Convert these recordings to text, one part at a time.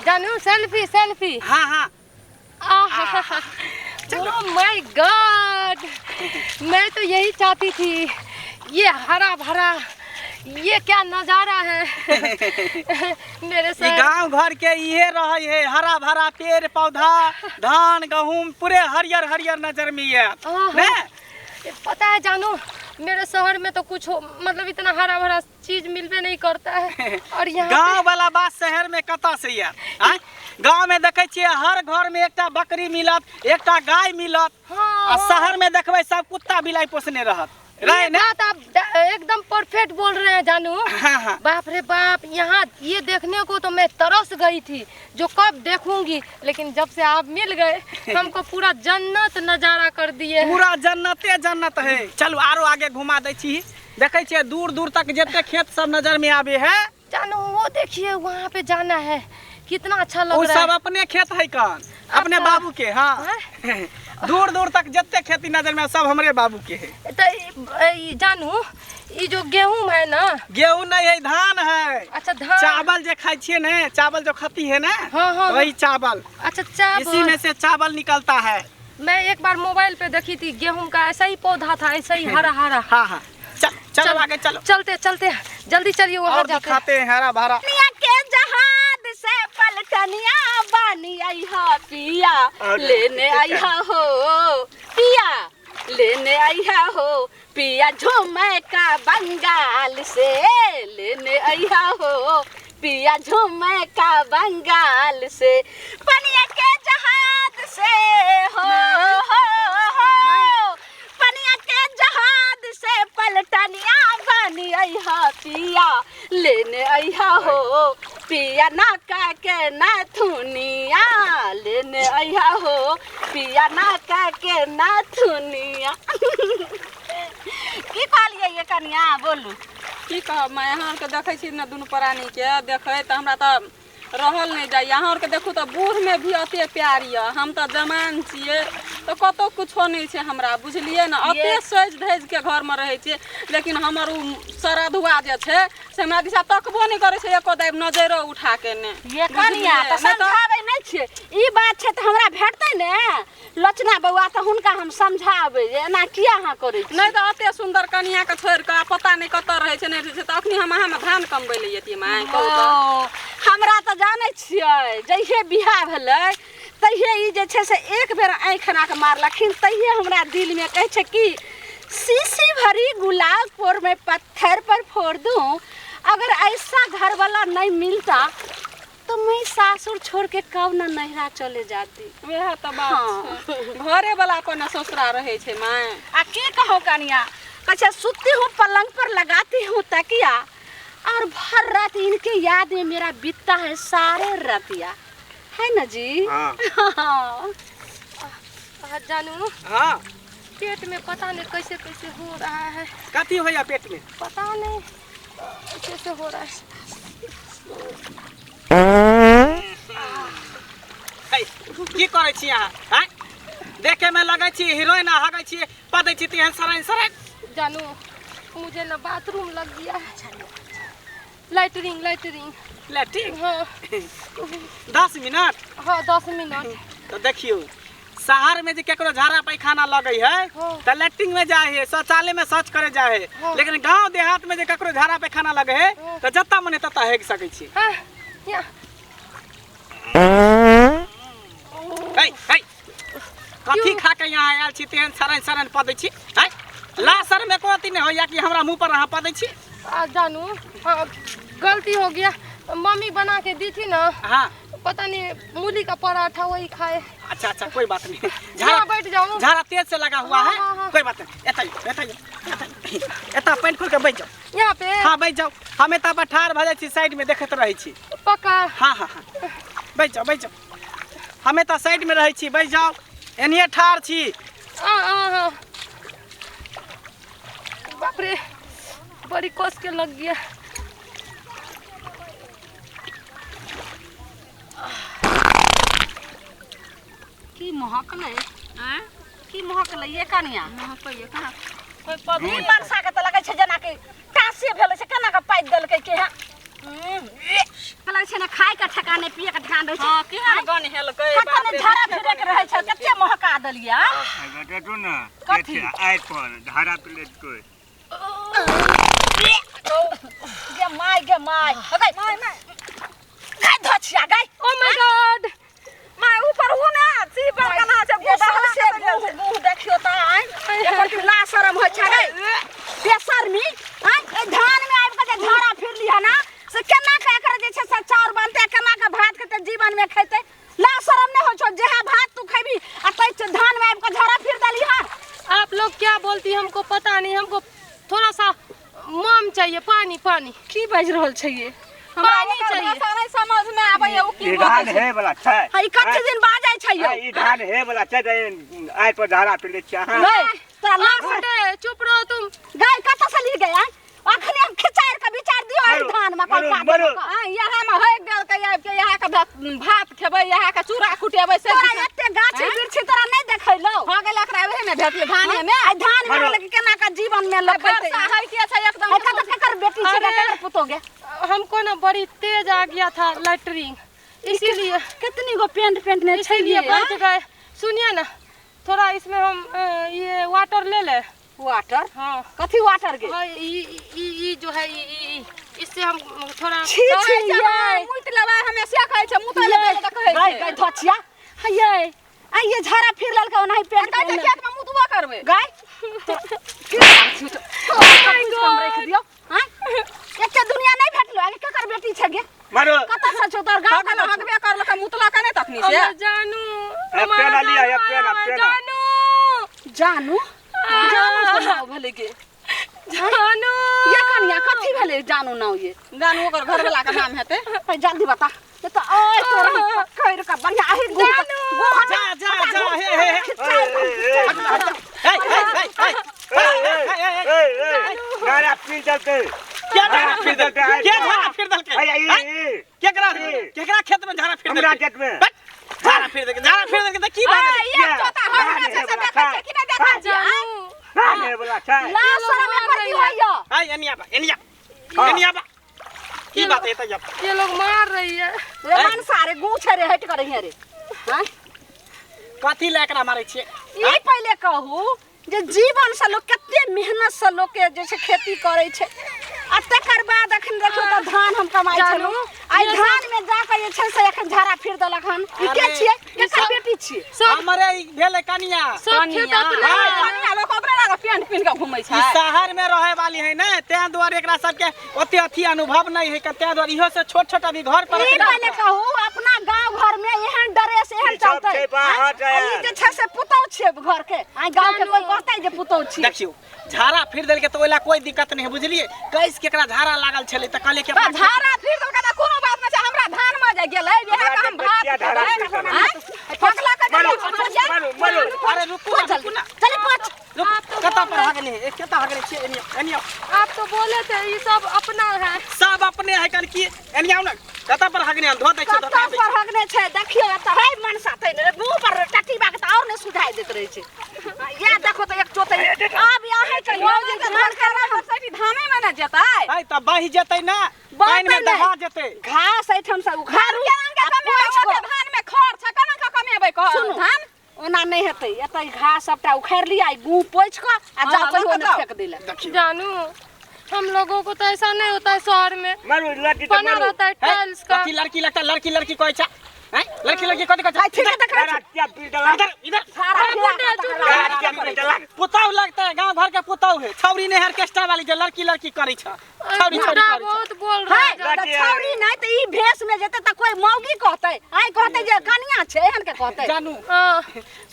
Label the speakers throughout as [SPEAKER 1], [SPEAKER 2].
[SPEAKER 1] जानू selfie selfie.
[SPEAKER 2] हाँ हाँ।
[SPEAKER 1] ओ my God, मैं तो यही चाहती थी, ये हरा भरा, ये क्या नजारा है। मेरे
[SPEAKER 2] ई
[SPEAKER 1] सर
[SPEAKER 2] गांव घर के इहे रहे है, हरा भरा पेड़ पौधा, धान गहूम पूरे हरियर हरियर नजर में आयत।
[SPEAKER 1] आहा।
[SPEAKER 2] ने?
[SPEAKER 1] पता है जानू, मेरे शहर में तो कुछ हो, मतलब इतना हरा भरा चीज मिलबे नहीं करता है, और यहाँ
[SPEAKER 2] गांव वाला बात शहर में कतऽ से आयत? आँय? गांव में देखै छियै हर घर में एकटा बकरी मिलत, एकटा गाय मिलत।
[SPEAKER 1] हाँ,
[SPEAKER 2] आ शहर में देखबै सब कुत्ता बिलाइ पोसने रहत।
[SPEAKER 1] ये
[SPEAKER 2] रहे ने?
[SPEAKER 1] बात आप एकदम परफेक्ट बोल रहे हैं जानू।
[SPEAKER 2] हाँ, हाँ।
[SPEAKER 1] बाप रे बाप, यहाँ ये देखने को तो मैं तरस गई थी जो कब देखूंगी, लेकिन जब से आप मिल गए हमको पूरा जन्नत नजारा कर दिए हैं।
[SPEAKER 2] पूरा जन्नते जन्नत है। चलू आरो आगे घुमा दै छी, देखै छियै दूर दूर तक जते खेत सब नजर में आबे है।
[SPEAKER 1] जानू वो देखिए वहाँ पे जाना है, कितना अच्छा लग
[SPEAKER 2] वो
[SPEAKER 1] रहा
[SPEAKER 2] सब
[SPEAKER 1] है।
[SPEAKER 2] अपने खेत है कन, अपने
[SPEAKER 1] अच्छा।
[SPEAKER 2] बाबू के। हाँ।
[SPEAKER 1] हाँ?
[SPEAKER 2] दूर दूर तक जते खेती नजर में सब हमरे बाबू के है।
[SPEAKER 1] तो जानू ये जो गेहूं है ना,
[SPEAKER 2] गेहूं नहीं है, धान है।
[SPEAKER 1] अच्छा धान।
[SPEAKER 2] चावल जो खाई छिए ने, चावल जो खाती है ना,
[SPEAKER 1] हाँ, हाँ,
[SPEAKER 2] वही चावल।
[SPEAKER 1] अच्छा चावल।
[SPEAKER 2] इसी में से चावल निकलता है।
[SPEAKER 1] मैं एक बार मोबाइल पे देखी थी, गेहूं का ऐसा ही पौधा था, ऐसा ही हरा हरा।
[SPEAKER 2] हाँ हाँ, चल, चलो आगे चलो।
[SPEAKER 1] चलते चलते, जल्दी चलिए वहाँ
[SPEAKER 2] और
[SPEAKER 1] जाते हैं।
[SPEAKER 2] दिखाते हैं हरा भरा।
[SPEAKER 3] दुनिया के जहाज से पलटनिया बानी आई हा पिया,
[SPEAKER 2] और
[SPEAKER 3] लेने आई हा हो पिया, लेने आई हा हो पिया, झूमे का बंगाल से लेने आई हा हो पिया, झूमे का बंगाल से, पनिया के जहाज से हो, हो, हो, पनिया के जहाज से पलटनिया बनी आई हा पिया, लेने आई हा हो पिया, नाका के नाथुनिया, लेने आई हा हो पिया, नाका के नाथुनिया। की कहलियै ये कनिया, बोलू।
[SPEAKER 4] की कहब माय, अहाँ आरके देखै छी ने दुनू प्राणीके देखै तऽ हमरा तऽ रहल नहि जाइए। अहाँ आरके देखू तऽ बूढ़मे भी अते प्यार यऽ, हम तऽ जवान छियै तऽ कतहु कुछो नहि छै हमरा, बुझलियै ने। अते सजि धजि के घरमे रहै छियै, लेकिन हमर ओ सरधुआ जे छै से हमरा दिशा तकबो नहि करै छै, एको दाबि नजरो उठा के ने।
[SPEAKER 3] ये कनिया
[SPEAKER 4] बुझलियै?
[SPEAKER 3] तऽ
[SPEAKER 4] नहि तऽ
[SPEAKER 3] समझाबै नहि छियै, ई बात छै तऽ हमरा भेटतै ने लोचना बौआ, तऽ हुनका हम समझाबै जे एना किया अहाँ करै छी।
[SPEAKER 4] नहि तऽ अते सुन्दर कनियाके छोड़ि कऽ पता नहि कतऽ रहै छै, नहि रहै छै, तऽ अखनी हम अहाँमे धान कमबै लए जैतियै माय, कहू तऽ।
[SPEAKER 3] ओ, हमरा तऽ जानै छियै जहिये बियाह भेलै तहिये ई जे छै से एक बेर आँखि एना कऽ मारलखिन, तहिये हमरा दिलमे कहै छै कि शीशी भरी गुलाब पोर में पत्थर पर फोड़ दूं, अगर ऐसा घर वाला नहीं मिलता तो मैं सासुर छोड़ के कब न नैहरा चले जाती।
[SPEAKER 4] वएह तऽ बात
[SPEAKER 3] हाँ।
[SPEAKER 4] छै, घरे वाला पर ने ससुरा रहै छै माय।
[SPEAKER 3] आ की कहूँ कनिया, कहै छै सुती हूँ पलंग पर लगाती हूँ तकिया, और भर रात इनके याद में मेरा बीतता है सारे रतिया, है ना जी?
[SPEAKER 2] हाँ।
[SPEAKER 3] हाँ।
[SPEAKER 1] जानू
[SPEAKER 2] हाँ।
[SPEAKER 1] पेट में पता नहीं कैसे कैसे हो रहा है।
[SPEAKER 2] कथी होया पेट में?
[SPEAKER 1] पता नहीं कैसे हो रहा है।
[SPEAKER 2] है, की करै छी अहाँ? आँय? देखे में लगै छी हीरोइन, आ हगै छी पदै छी तेहन सरैन सरैन।
[SPEAKER 1] जानू मुझे ना बाथरूम लग गया है। Latrine, latrine.
[SPEAKER 2] Latrine?
[SPEAKER 1] हाँ।
[SPEAKER 2] 10 मिनट?
[SPEAKER 1] हाँ 10 मिनट।
[SPEAKER 2] तो देखियो शहर में जे केकरो झाड़ा पैखाना लगै है,
[SPEAKER 1] हाँ।
[SPEAKER 2] तऽ लैट्रिन में जाय है, शौचालय में शौच करे जाय है।
[SPEAKER 1] हाँ।
[SPEAKER 2] लेकिन गांव देहात में जे केकरो झाड़ा पैखाना लगै है,
[SPEAKER 1] हाँ।
[SPEAKER 2] तऽ जतऽ मन ततऽ हेग सकै छी।
[SPEAKER 1] हाँ, या।
[SPEAKER 2] है, है। कथी
[SPEAKER 1] क्यों?
[SPEAKER 2] खा के यहाँ आयल छी तेहन सरन सरन पदै छी? हैं? ला सर में को अथी नहीं होइया कि हमरा मुंह पर अहाँ पदै छी?
[SPEAKER 1] आ जानू, हाँ, गलती हो गया, मम्मी बना के दी थी ना।
[SPEAKER 2] हाँ।
[SPEAKER 1] पता नहीं मूली का पराठा वही खाए।
[SPEAKER 2] अच्छा अच्छा कोई बात नहीं।
[SPEAKER 1] यहाँ बैठ जाओ।
[SPEAKER 2] झाड़ा तेज से लगा हुआ
[SPEAKER 1] हाँ,
[SPEAKER 2] है।
[SPEAKER 1] हाँ, हाँ।
[SPEAKER 2] कोई बात नहीं। एता आइयो, एता आइयो, एता आइयो। एता पैंट खोल के बैठ जाओ।
[SPEAKER 1] यहाँ पे?
[SPEAKER 2] हाँ बैठ जाओ, हम एता पर ठाढ़ भऽ जाइ छी, साइड में देखैत रहै छी।
[SPEAKER 1] पक्का?
[SPEAKER 2] हाँ, हाँ, हाँ। बैठ जाओ, बैठ जाओ, हम एता साइड में रहै छी, बैठ जाओ, एनिये ठाढ़ छी।
[SPEAKER 1] हाँ, हाँ, हाँ। बाप रे बड़ी कस के लग गया।
[SPEAKER 3] की महकलै?
[SPEAKER 4] आँय?
[SPEAKER 3] की महकलै ये कनिया?
[SPEAKER 4] महकैये कहाँ? कोई पद
[SPEAKER 3] ई मनसा के तऽ लगै छै जेना कि टाँसे भेलै छै, केना कऽ पाति देलकै के? लगै छै ने खाय के ठेकान नहि पिए के ठेकान रहै छै।
[SPEAKER 4] हां, केहन गन हेलकै।
[SPEAKER 3] कतऽ ने झाड़ा फिरे के रहै छै, कते महका देलियै आ?
[SPEAKER 5] देखू ने।
[SPEAKER 3] कथी?
[SPEAKER 5] आइ पर धारा प्लेट कोइ
[SPEAKER 3] गे my, गे my, गै
[SPEAKER 4] my my.
[SPEAKER 3] गै धछिया गै।
[SPEAKER 1] ओ my God.
[SPEAKER 4] My, ऊपर हु ने सी बड़का ना छै।
[SPEAKER 3] ये सौंसे मुँह मुँह देखियो तऽ आइ एकर की ला शरम होइ छै गै बेशर्मी आइ। एहि धान मे आबि कऽ जे झाड़ा फिरली हन से केना के एकर जे छै से चाउर बनतै, केना के भात खेतै, जीवन मे खेतै? ला शरम नहि होइ छौ? जेहा भात तू खेबी आ तै धान मे आबि कऽ झाड़ा फिर देली हन।
[SPEAKER 1] आप लोग क्या बोलती है हमको पता नहीं, हमको थोड़ा सा मोम चाहिए, पानी पानी।
[SPEAKER 3] की बाजि रहल छै ये?
[SPEAKER 4] हमरा
[SPEAKER 1] पानी
[SPEAKER 4] ओकर
[SPEAKER 1] चाहिए।
[SPEAKER 4] भाषा नहीं समझ में आबैया, ओ की
[SPEAKER 5] ई धान
[SPEAKER 4] बोलै छै।
[SPEAKER 5] हे वाला छै।
[SPEAKER 3] आ ई कते दिन बाजै छै यौ?
[SPEAKER 5] ई धान हे वाला छै तऽ आइ पर धारा प्लेट छै अहाँ।
[SPEAKER 3] गै तोरा ला
[SPEAKER 1] आप बुड्ढे चुप रहो तुम।
[SPEAKER 3] गै कतऽ से ली गै आइ? अखने हम खिचारि कऽ विचार दियौ एहि
[SPEAKER 5] मरू,
[SPEAKER 3] धान मे
[SPEAKER 5] मरू,
[SPEAKER 3] कौका
[SPEAKER 5] मरू।
[SPEAKER 3] देलकौ।
[SPEAKER 4] हाँ, यहाँ में होइक देलकै आबि के, यहाँ के भात खेबै, यहाँ के चूड़ा कुटेबै से।
[SPEAKER 3] तोरा एते गाछी वृक्षी तोरा नहि देखैलौ?
[SPEAKER 4] हो गेल, एकरा ओहे में भेटलै धाने में।
[SPEAKER 3] आइ धान में
[SPEAKER 5] मरू।
[SPEAKER 3] होलै कि केना के जीवन में लोक खैतै?
[SPEAKER 4] वर्षा होइ के छै एकदम।
[SPEAKER 3] आइ कतऽ केकर बेटी छै?
[SPEAKER 1] अरे।
[SPEAKER 3] केकर पुतोह गे?
[SPEAKER 1] हमको ना बड़ी तेज आ गया था लैटरिन, इसीलिए।
[SPEAKER 3] कितनी गो पेंट पेंट ने छै?
[SPEAKER 1] इसीलिए बैठ गए। सुनिए ना, थोड़ा इसमें हम ये वाटर ले ले।
[SPEAKER 3] वाटर?
[SPEAKER 1] हाँ।
[SPEAKER 3] कथी वाटर गे?
[SPEAKER 1] हाँ, ई ई ई जो है ई ई ई, इससे हम थोड़ा
[SPEAKER 3] छी छी ये।
[SPEAKER 4] मुइत लेबै, हमेशा कहै छै मुतै लेबै तऽ कहै
[SPEAKER 3] गै
[SPEAKER 4] छै।
[SPEAKER 3] गै धचिया हयै, आ ये झाड़ा फिर ललका ओनाही पेंट
[SPEAKER 4] कहै छै
[SPEAKER 3] पहिनले।
[SPEAKER 4] खेत में मुतबो करबै।
[SPEAKER 3] गै की छी तो हम रख दियौ। हां, एते दुनिया नहीं भेटलो। आगे केकर बेटी छै गे?
[SPEAKER 5] मारो।
[SPEAKER 3] कतऽ से छौ तोर गाँव?
[SPEAKER 4] हगल
[SPEAKER 3] कतऽ छौ?
[SPEAKER 4] हगबे करलकै, मुतलकै नहि तखनी से।
[SPEAKER 1] हमर जानू।
[SPEAKER 5] ए,
[SPEAKER 1] हमारा
[SPEAKER 5] पेना लिया,
[SPEAKER 1] जानू
[SPEAKER 5] ए, पेना,
[SPEAKER 1] आया है,
[SPEAKER 5] पेना।
[SPEAKER 1] जानू।
[SPEAKER 3] जानू जानू को नाव भेलै गे?
[SPEAKER 1] जानू।
[SPEAKER 3] ये कनिया कथी भेलै जानू नाव ये?
[SPEAKER 4] जानू ओकर घरवला के नाम हेतै।
[SPEAKER 3] ए, जल्दी बता नहीं तो ओए तोरा हम पकड़ के बढ़िया आही गुह।
[SPEAKER 2] जा जा जा, हे हे हे। हे हे हे हे।
[SPEAKER 5] ए धारा पी चलते।
[SPEAKER 2] क्या झाड़ा फिर देलकै? के झाड़ा फिर देलकै?
[SPEAKER 5] ए ई ई।
[SPEAKER 2] केकरा केकरा खेत में झाड़ा फिर
[SPEAKER 5] हमरा
[SPEAKER 2] देलकै?
[SPEAKER 5] खेत में।
[SPEAKER 2] बट, झाड़ा फिर देलकै, झाड़ा फिर देलकै तऽ की भऽ गेलै?
[SPEAKER 4] ए, एक चोता हगबै छै से देखै छै कि नहि देखै छै?
[SPEAKER 1] जानू।
[SPEAKER 5] धान हे वाला छै।
[SPEAKER 3] ला शरम एकर की होइया?
[SPEAKER 2] हाय, एनिया बा, एनिया।
[SPEAKER 5] हाँ।
[SPEAKER 2] एनिया बा, की बात है तऽ?
[SPEAKER 1] ये लोग मार रही है।
[SPEAKER 3] रे मनसा रे, गू छै रे, हट कर रही रे। हाँ?
[SPEAKER 2] कथी लए एकरा मारै छियै?
[SPEAKER 3] ई पहिले कहू जे जीवन से लोग कते मेहनत से लोग के जे छै खेती करै छै आ तकर बाद अखन देखियौ तऽ धान हम कमाइ
[SPEAKER 1] जानू,
[SPEAKER 3] छलहुँ, आइ
[SPEAKER 1] ये
[SPEAKER 3] धान में जाके जे छै से अखन झाड़ा फिर देलक हन। ई के
[SPEAKER 2] अरे,
[SPEAKER 3] छियै? केकर बेटी छियै?
[SPEAKER 1] सब
[SPEAKER 2] हमरे ई भेलै कनिया।
[SPEAKER 1] सब खेत अपने
[SPEAKER 2] हाँ।
[SPEAKER 1] है।
[SPEAKER 4] कनिया लोक अपने लग पेंट पिन्ह के घूमै
[SPEAKER 2] ई
[SPEAKER 4] छै।
[SPEAKER 2] शहर में रहे वाली है ने, तें दुआरे एकरा सबके ओते अथी अनुभव नहीं है, तें दुआरे इहो से छोट छोट अभी घर पर।
[SPEAKER 3] ई पहिले कहू, अपना गांव घर में एहन ड्रेस एहन
[SPEAKER 5] ई सब
[SPEAKER 3] चलतै
[SPEAKER 5] छै बाहर
[SPEAKER 3] आँय? आ ई जे छै से पुतौह छियै घर के, आइ गांव के कोई कहतै जे पुतौह छियै?
[SPEAKER 2] देखियौ, झाड़ा फिर देलकै तऽ ओहिला कोई दिक्कत नहीं है, बुझलियै? कैस के एकरा झाड़ा लागल छलै तऽ कहलियै कि
[SPEAKER 4] बा,
[SPEAKER 2] अपना
[SPEAKER 4] झाड़ा फिर देलकै तऽ कोनो बात नहि छै, हमरा धान में जे गेलै इएह के हम भात
[SPEAKER 5] हमरा धारा
[SPEAKER 4] खेबै।
[SPEAKER 5] फिर देलकै।
[SPEAKER 4] आँय? फकला के
[SPEAKER 5] मारो
[SPEAKER 4] जल्दी।
[SPEAKER 5] मारो मारो।
[SPEAKER 2] अरे रुकू ना, रुकू ना।
[SPEAKER 3] चलि पहुँच।
[SPEAKER 2] रुक,
[SPEAKER 1] आप तो
[SPEAKER 2] कतऽ
[SPEAKER 1] बोल
[SPEAKER 2] पर हगने है? कतऽ हगने छियै? एनियो एनियो।
[SPEAKER 1] आप तो बोले थे ये सब अपना है।
[SPEAKER 2] सब अपने है कन की। एनियो आउ ना, कतऽ पर हगने? हम धो दै छियै,
[SPEAKER 3] कतऽ
[SPEAKER 2] धोखा दै
[SPEAKER 3] पर हगने छै देखियौ एतऽ। है मनसा तै ने मुँह पर टटी बाक तऽ और नहि सुझाइ दैत रहै छै। इएह देखो तऽ एक चोतै आब अहाँ कहियौ जे धान करबै हम।
[SPEAKER 4] धाने में ने जेतै।
[SPEAKER 2] है तऽ बहि जेतै ना, पानि में
[SPEAKER 3] बहतै
[SPEAKER 2] दहा
[SPEAKER 3] नहि।
[SPEAKER 2] जेतै।
[SPEAKER 3] घास एहिठाम से उखाड़ू
[SPEAKER 4] केना के
[SPEAKER 3] आ
[SPEAKER 4] कमेबै?
[SPEAKER 3] पोछि
[SPEAKER 4] ओते
[SPEAKER 3] कऽ।
[SPEAKER 4] धान में खर छै, केना के कमेबै कह?
[SPEAKER 3] सुनू।
[SPEAKER 4] धान
[SPEAKER 3] ओना नहि हेतै, एतऽ ई घास सबटा उखाड़ि लिअ, ई गूँ पोछि कऽ आ
[SPEAKER 4] हाँ,
[SPEAKER 3] जाउ कहियो
[SPEAKER 4] लऽ
[SPEAKER 3] ने
[SPEAKER 4] कऽ
[SPEAKER 3] फेक दै लए।
[SPEAKER 2] देखियौ।
[SPEAKER 1] जानू, हम लोगों को तो ऐसा नहीं होता है, शहर में
[SPEAKER 5] मारो लड़की तऽ
[SPEAKER 1] बना
[SPEAKER 5] मारो।
[SPEAKER 1] रहता है
[SPEAKER 2] है,
[SPEAKER 1] टाइल्स का।
[SPEAKER 2] कथी लड़की लगता? लड़की लड़की कहै छै हैं? लड़की लड़की कथी कहै
[SPEAKER 3] आइ
[SPEAKER 2] छै?
[SPEAKER 3] ठीक है देखै
[SPEAKER 5] धारा
[SPEAKER 3] छी।
[SPEAKER 5] क्या पी देलक?
[SPEAKER 2] इधर इधर।
[SPEAKER 3] सारा
[SPEAKER 1] अरे
[SPEAKER 3] फिरा
[SPEAKER 1] बुड्ढा,
[SPEAKER 3] कऽ
[SPEAKER 1] चुप
[SPEAKER 3] तकर
[SPEAKER 1] रह।
[SPEAKER 5] धारा क्या पी देलक?
[SPEAKER 2] पुतहु लगता है, गांव घर के पुतहु है, छौरी नहीं ऑर्केस्ट्रा वाली जे लड़की लड़की करै छै,
[SPEAKER 1] अरे
[SPEAKER 2] छौरी छौरी
[SPEAKER 1] बुड्ढा
[SPEAKER 2] करै छै।
[SPEAKER 1] बहुत बोल रहा
[SPEAKER 3] है
[SPEAKER 1] है।
[SPEAKER 3] तऽ छौरी नहि तऽ ई भेष में जेतै तऽ कोई मौगी कहतै? आइ कहतै जे कनिया छै, एहन के कहतै?
[SPEAKER 2] जानू।
[SPEAKER 1] हाँ।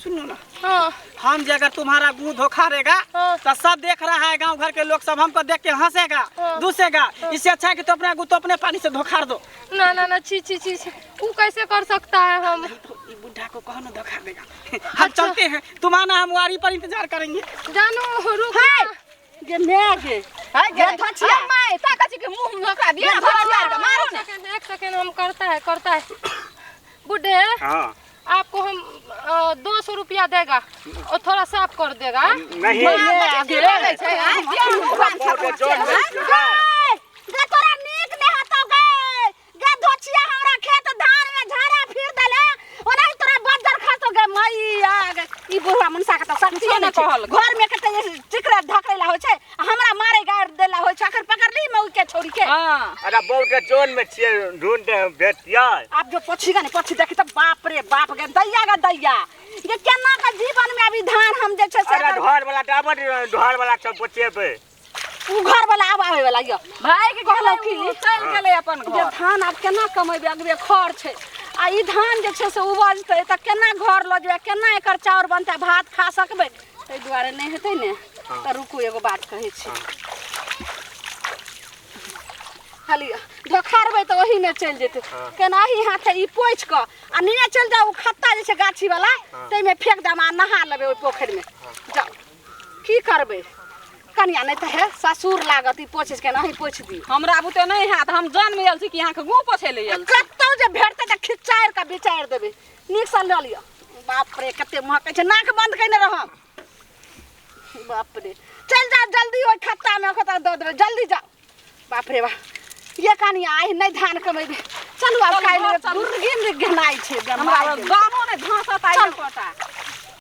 [SPEAKER 2] सुनो ना।
[SPEAKER 1] हाँ।
[SPEAKER 2] हम जे अगर तुम्हारा मुंह धोखा रहेगा
[SPEAKER 1] हाँ।
[SPEAKER 2] तो सब देख रहा है, गांव घर के लोग सब हमको देख के हंसेगा।
[SPEAKER 1] हाँ।
[SPEAKER 2] दूसेगा। इससे अच्छा है कि तो अपना गु तो अपने पानी से धोखा दो।
[SPEAKER 1] ना ना ना, छी छी छी छी, वो कैसे कर सकता है हम?
[SPEAKER 2] तो ये बुढ़ा को कहो ना धोखा देगा। हम चलते हैं, तुम आना, हम वारी पर इंतजार करेंगे।
[SPEAKER 1] जानू रुक
[SPEAKER 3] है
[SPEAKER 1] ना।
[SPEAKER 3] गे my गे।
[SPEAKER 4] है गे।
[SPEAKER 3] गे धचिया।
[SPEAKER 4] My ताकै छी कि मुँह में ओकरा दिअ ने, भगवान के मारू
[SPEAKER 1] एक
[SPEAKER 4] ने।
[SPEAKER 1] सेकेंड, एक सेकेंड, हम करता है, करता है बुढ़े।
[SPEAKER 5] हाँ।
[SPEAKER 1] आपको हम 200 रुपया देगा और थोड़ा साफ कर देगा।
[SPEAKER 5] नहीं।
[SPEAKER 4] की बोलै छै आँय? के मुँह बान्ह
[SPEAKER 5] बहुत
[SPEAKER 4] छै?
[SPEAKER 5] जोर में
[SPEAKER 4] आँय?
[SPEAKER 5] छियै।
[SPEAKER 3] गे तोरा नीक नहि हेतौ गे, गे धोछिया। अथिए
[SPEAKER 4] नहि
[SPEAKER 3] नहि छै।
[SPEAKER 4] कहलकै।
[SPEAKER 3] घर में कते चिकरा धकड़े ला होइ छै आ हमरा मारे गाड़ देला होइ छै। अखन पकड़ली मौगी के छोड़ी के।
[SPEAKER 4] हाँ।
[SPEAKER 5] अरे बहुत जोन में छियै, ढूंढते भेटियै।
[SPEAKER 3] आब जो पोछी गा नहीं पोछी देखी तऽ बाप रे बाप गे दैया गे दैया, ये केना के जीवन में अभी धान हम जे छै से
[SPEAKER 5] अरे ढोर वाला टाबर, ढोर वाला सब पोछेबै।
[SPEAKER 3] उ घर वाला आब आबै वाला यऽ।
[SPEAKER 4] भागि गेलै
[SPEAKER 3] कहलहुँ की?
[SPEAKER 4] उ, चलि गेलै अपन
[SPEAKER 3] जे
[SPEAKER 4] घर।
[SPEAKER 3] धान आब केना कमेबै, अगबे खर छै आ ई धान जे छै से उपजतै तऽ केना घर लऽ जेबै, केना एकर चाउर बनतै, भात खा सकबै? ताहि दुआरे नहि हेतै ने तऽ रुकू, एगो बात कहै छी। खाली धोखारबै तऽ ओहीमे चलि जेतै। केनाही हाथे ई पोछि कऽ आ नीने चलि जाउ, ओ खत्ता जे छै गाछी वाला ताहिमे फेंक देब आ नहा लेबै ओहि पोखरिमे। जाउ, की करबै कनिया, नहि तऽ हे ससुर लागत। ई पोछि केनाही पोछि दियौ।
[SPEAKER 4] हमरा बुते नहि हैत, हम जन्म आयल छी कि अहाँके गुँ पोछै लए आयल छी?
[SPEAKER 3] कतौ जे भेटतै तऽ खिचारि कऽ बिचारि देबै। नीकसँ लऽ लिअ। बाप रे, कते महकै छै, नाक बंद कयने रहब। बाप रे, चलि जाउ जल्दी ओहि खत्तामे, ओकरा दऽ देबै, जल्दी जाउ। बाप रे बाप, ये कनिया आइ नहि धान कमेबै। चलू आब
[SPEAKER 4] चलू,
[SPEAKER 3] काल्हि
[SPEAKER 4] घर चलू।
[SPEAKER 3] दुर्गिन घेनाइ छै
[SPEAKER 4] हमरा
[SPEAKER 3] बेमारी।
[SPEAKER 4] दानो नहि धसत आइ
[SPEAKER 3] चलू।
[SPEAKER 4] एकोटा।